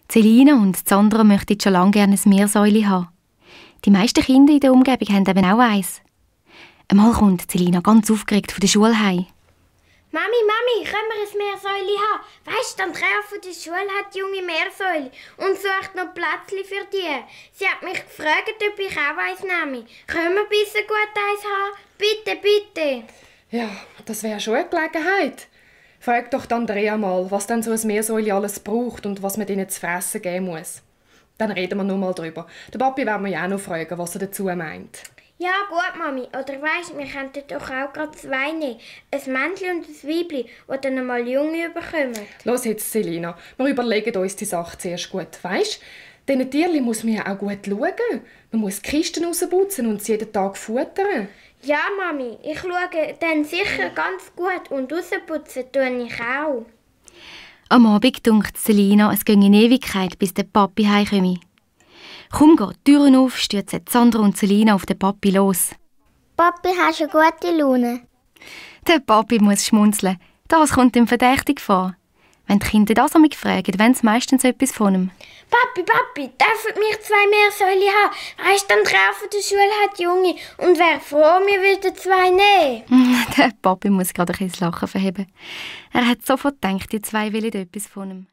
Selina und Sandra möchten schon lange gerne ein Meersäule haben. Die meisten Kinder in der Umgebung haben eben auch eins. Einmal kommt Selina ganz aufgeregt von der Schule heim. Mami, können wir ein Meersäule haben? Weisst du, Andrea von der Schule hat junge Meersäule und sucht noch Plätzchen für die. Sie hat mich gefragt, ob ich auch eins nehme. Können wir ein bisschen gut eins haben? Bitte, bitte. Ja, das wäre schon eine Gelegenheit. Frag doch Andrea mal, was denn so ein Meersäule alles braucht und was man ihnen zu fressen geben muss. Dann reden wir noch mal drüber. Der Papi werden wir ja auch noch fragen, was er dazu meint. Ja, gut, Mami. Oder weisst, wir könnten doch auch gerade zwei nehmen. Ein Männchen und ein Weibli, die dann einmal Junge bekommen. Los jetzt, Selina. Wir überlegen uns die Sache zuerst gut. Weisst, diesen Tierchen muss man ja auch gut schauen. Man muss die Kisten rausputzen und sie jeden Tag futtern. Ja, Mami. Ich schaue dann sicher ganz gut und rausputzen tue ich auch. Am Abend denkt Selina, es ginge in Ewigkeit, bis der Papi heimkomme. Kaum geht die Türen auf, stürzen Sandra und Selina auf den Papi los. Papi, hast du eine gute Laune? Der Papi muss schmunzeln. Das kommt ihm verdächtig vor. Wenn die Kinder das an mich fragen, wollen sie meistens etwas von ihm. Papi, dürfen wir zwei Meersäule haben? Weisst du, Andrea von der Schule hat Junge und wäre froh, wir würden zwei nehmen. Der Papi muss gerade ein bisschen das Lachen verheben. Er hat sofort gedacht, die zwei wollen etwas von ihm.